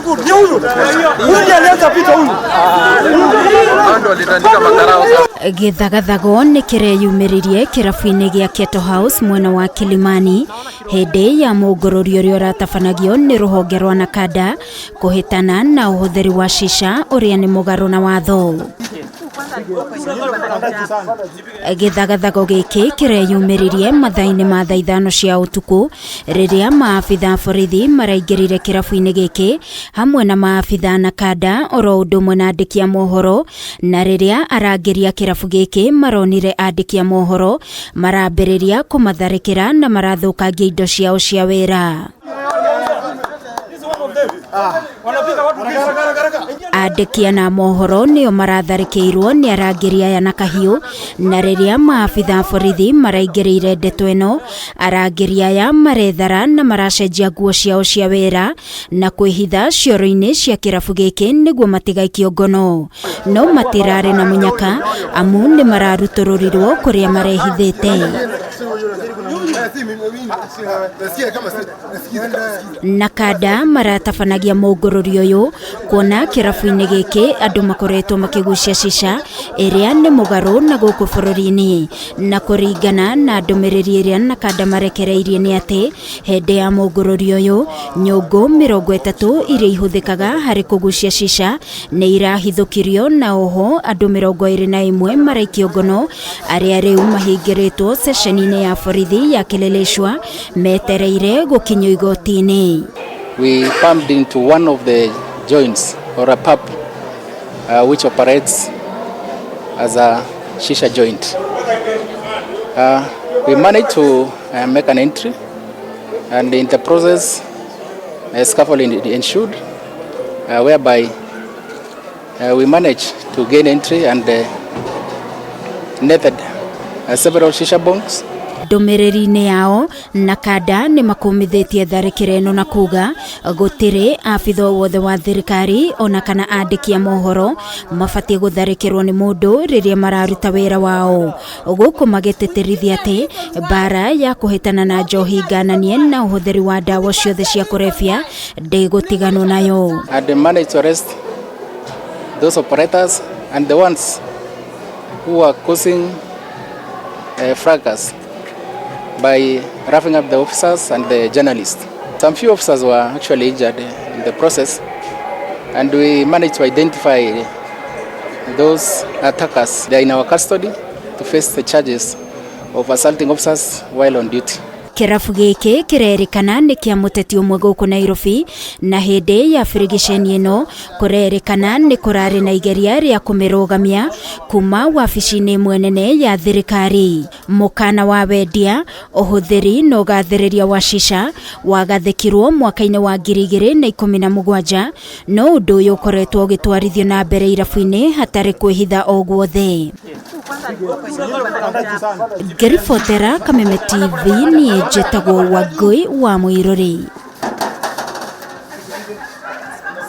Good. Ni huyu. Huyu ndiye alianza vita huyu. Gĩthagathago nĩ kĩreyumĩririe kĩrabu-inĩ gĩa Keto House mwena wa Kilimani hĩndĩ ya mũngũrũri ũrĩa ũratabanagio nĩ rũhonge rwa Nakada kũhĩtana na ũhũthĩri wa shisha ũrĩa nĩ mũgarũ na watho. Gĩthagathago gĩkĩ kĩreyumĩririe mathaa-inĩ ma thaa 5 cia ũtukũ rĩrĩa maabitha borithi maraingĩrire kĩrabu-inĩ gĩkĩ hamwe na maabitha Nakada oro ũndũ ũmwe na andĩki a mohoro, na rĩrĩa arangĩri a kĩrabu gĩkĩ maronire andĩki a mohoro marambĩrĩria kũmatharĩkĩra na marathũkangia indo ciao cia wĩra. Andĩki ana mohoro nĩo maratharĩkĩirwo nĩ arangĩri aya na kahiũ, na rĩrĩa maabitha borithi maraingĩrĩire ndeto ĩno, arangĩri aya marethara na maracenjia nguo ciao cia wĩra na kwĩhitha cioro-inĩ cia kĩrabu gĩkĩ nĩguo matigaikio ngono. No matirarĩ na mũnyaka amu nĩ mararutũrũrirwo kũrĩa marehithĩte. Nakada maratabanagia mũngũrũri ũyũ kuona kĩrabu-inĩ gĩkĩ andũ makoretwo makĩgucia shisha ĩrĩa nĩ mũgarũ na gũkũ bũrũri-inĩ, na kũringana na ndũmĩrĩri ĩrĩa Nakada marekereirie nĩ atĩ hĩndĩ ya mũngũrũri ũyũ nyũngũ 30 iria ihũthĩkaga harĩ kũgucia shisha nĩ irahithũkirio, na oho andũ 21 maraikio ngono arĩa rĩu mahingĩrĩtwo ceceni-inĩ ya borithi ya Kileleshwa metereire gũkinyio igoti-inĩ. We pumped into one of the joints or a pub which operates as a shisha joint. We managed to make an entry, and in the process a scaffolding ensued, whereby we managed to gain entry and netted several shisha bongs. Ndũmĩrĩri-inĩ yao Nakada nĩ makũmithĩtie tharĩkĩro ĩno na kuga gũtirĩ abitha wothe wa thirikari ona kana andĩki a mohoro mabatiĩ gũtharĩkĩrwo nĩ mũndũ rĩrĩa mararuta wĩra wao, gũkũ magĩtĩtĩrithia atĩ mbara ya kũhĩtana na njohi ngananie na ũhũthĩri wa ndawa ciothe cia kũrebia ndĩgũtiganwo nayo. And they managed to arrest those operators and the ones who are causing fracas by roughing up the officers and the journalists. Some few officers were actually injured in the process, and we managed to identify those attackers. They are in our custody to face the charges of assaulting officers while on duty. Kĩrabu gĩkĩ kĩrerĩkana nĩ kĩa mũteti ũmwe gũkũ Nairobi, na hĩndĩ ya birigiceni ĩno kũrerĩkana nĩ kũrarĩ na igeria rĩa kũmĩrũgamia kuma wabici-inĩ ĩmwe nene ya thirikari. Mũkana wa wendia, ũhũthĩri na ũgathĩrĩria wa shisha wagathĩkirwo mwaka-inĩ wa 2017, no ũndũ ũyũ ũkoretwo ũgĩtwarithio na mbere irabu-inĩ hatarĩ kwĩhitha o guothe. Ngĩribotera Kameme TV, niĩ njĩtagwo Wangũi wa Mũirũrĩ.